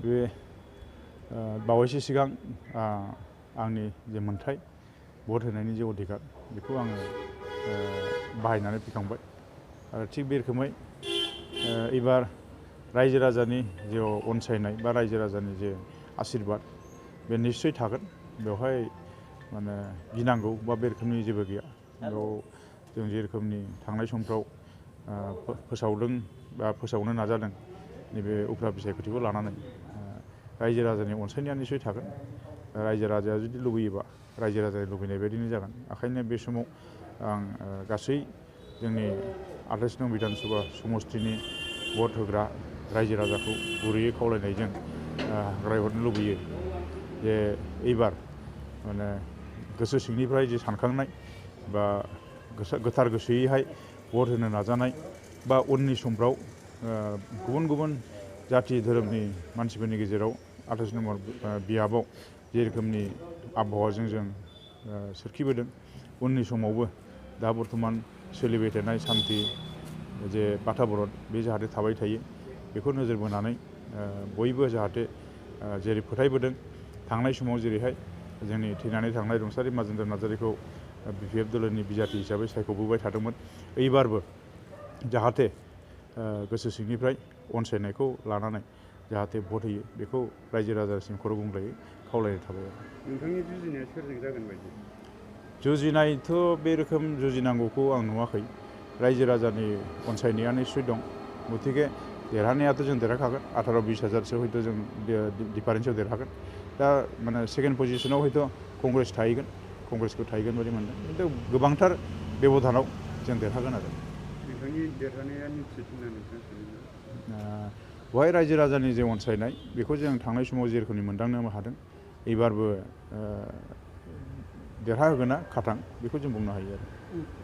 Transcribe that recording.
बे बावैसो सिगां आंनि जे मोन्थाय भट होनायनि जे अधिकार बेखौ आङो बाहायनानै फैखांबाय आरो थिग बे रोखोमै एबार रायजो राजानि जे अनसायनाय बा रायजो राजानि जे आशीर्बाद बे निश्चय थागोन। बेवहाय माने गिनांगौ बा बे रोखोमनि जेबो गैया। बेयाव जों जे रोखोमनि थांनाय समफ्राव फोसावदों बा फोसावनो नाजादों नैबे उफ्रा बिसायख'थिखौ लानानै रायजो राजानि अनसायनाया निश्चय थागोन। रायजो राजाया जुदि लुबैयोबा रायजो राजानि लुबैनाय बायदिनो जागोन। ओंखायनो बे समाव आं गासै जोंनि 28 नं बिधान सभा समस्तिनि भट होग्रा रायजो राजाखौ गुरैयै खावलायनायजों रायहरनो लुबैयो जे एबार माने गोसो सिंनिफ्राय जे सानखांनाय बा गोथार गोसोयैहाय भट होनो नाजानाय बा उननि समफ्राव गुबुन गुबुन जाथि धोरोमनि मानसिफोरनि गेजेराव 28 नम्बर बियाबाव जे रोखोमनि आबहावाजों जों सोरखिबोदों उननि समावबो दा बर्थमान सोलिबाय थानाय सान्थि जे बाताबरन बे जाहाथे थाबाय थायो बेखौ नोजोर बोनानै बयबो जाहाथे जेरै फोथायबोदों थांनाय समाव जेरैहाय जोंनि थैनानै थांनाय रुंसारि माजेन्द्र नार्जारिखौ BPF दोलोनि बिजाथि हिसाबै सायख'बोबाय थादोंमोन। एबारबो जाहाथे गोसो सिंनिफ्राय अनसायनायखौ लानानै जाहाथे भट होयो बेखौ रायजो राजासिम खर' गंग्लायै खावलायनाय थाबाय। नोंथांनि जुजिनाया सोरजों जागोन बायदि? जुजिनायथ' बे रोखोम जुजिनांगौखौ आं नुवाखै। रायजो राजानि अनसायनाया निश्चय दं। गतिके देरहानायाथ' जों देरहाखागोन। 18-20 हाजारसो हयथ' जों डिफारेन्सआव देरहागोन। दा माने सेकेन्ड पजिशनाव हयथ' कंग्रेस थाहैगोन। कंग्रेसखौ थाहैगोन बायदि मोनदों। खिन्थु गोबांथार बेब'धानाव जों देरहागोन आरो। नोंथांनि देरहानाया निश्चित होनना नोंथाङा सानो? बेवहाय रायजो राजानि जे अनसायनाय बेखौ जों थांनाय समाव जे रोखोमनि मोनदांनो हादों एबारबो देरहाहोगोना खाथां बेखौ जों बुंनो हायो आरो।